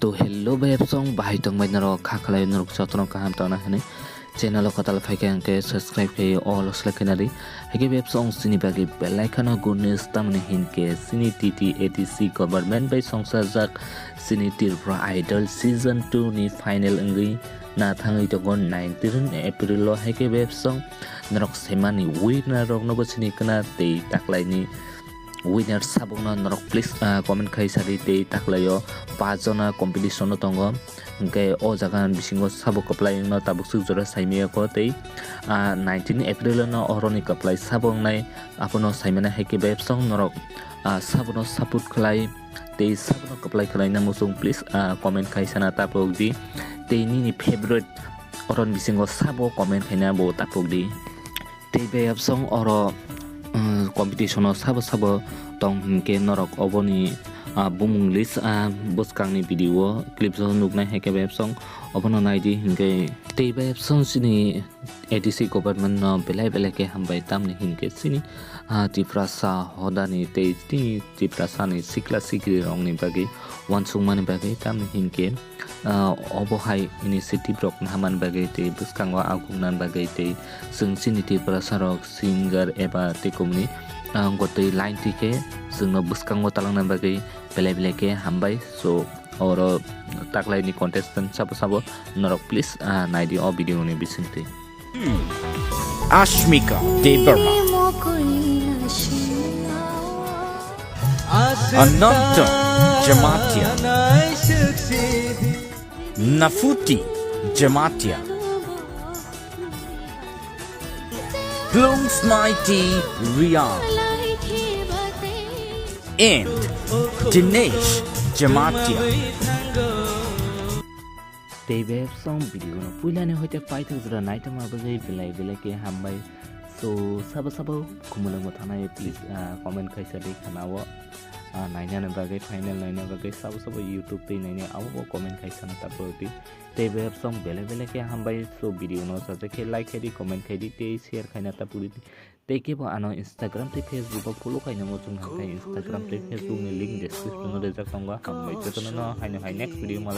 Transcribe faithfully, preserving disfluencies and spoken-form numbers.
To hello bebsong, bahai tongbai norok, kha khlai norok jotono kaham tongna hwnwi channel o kwtal phaikha hwnkhe subscribe khai all select khaina di. Haikhe bebsong chini bagwi belai kheno good news, tamni hinkhe chini T T A D C government bai songsajak chini Tripura Idol season two ni final wngwi na thangwi tongo nineteen April o. Haikhe bebsong norok saimani winner rokno bo sini khna tei taklaini winner sabokno norok please, ah, comment khai sadi tei taklaio pajona competition o tongo. Hwnkhe o jaga bisingo sabo kwplai wngno tabuk swk jora saimaya kho tei, ah, nineteen April no oroni kwplai sabo wngnai abono saimani haikhe bebsong norok, ah, sabono support khlai tei sabono kwplai khlaina muchung please, ah, comment khai sana tapuk di tei nini favorite oroni bisingo sabo comment khaina bo tapuk di. Tei bebsong oro, um, competition o sabo sabo tong hinkhe norok oboni, ah, bumung list, ah, bwskangni video clips o nuknai haikhe bebsong obono naidi hinkhe tei bebsong chini A D C government no belai belai khe hambai tamni hinkhe chini, ah, Tiprasa hodani tei chini Tiprasani sikla sikri rokni bagwi uansukmani bagwi tamni hinkhe, ah, obo hai initiative rok naharmani bagwi tei bwskango agugnani bagwi tei chwng chini Tiprasa rok singer eba tei kumni, ah, gotwi line twi khe chwngno bwskango talangna bagwi belai belai khe hambai. So oro taklaini contestant sabo sabo norok please, ah, naidi o video ni bisingtwi. Ashmika Debbarma. Ananta Jamatia. Nafuti Jamatia. Blooms Mighty Real. And Dinesh Jamatia. Tei bebsong video no puilani hoite paithak jora naitokma bagwi belai belai khe hambai. So sabo sabo khumulwngbo thanai please, ah, comment khaisa di khana o, ah, nainani bagwi final naina bagwi sabo sabo YouTube tei nainai abo bo comment khaisa na tapro di. Tei bebsong belai belai khe hambai. So video no sajak khe like khai di, comment khai di tei share khaina tapro di. Tei kebo ano Instagram tei Facebook o follow khaina muchung hwnkhe Instagram tei Facebook ni link description o rijak tongo. Hambai jotono no haino hai next video malai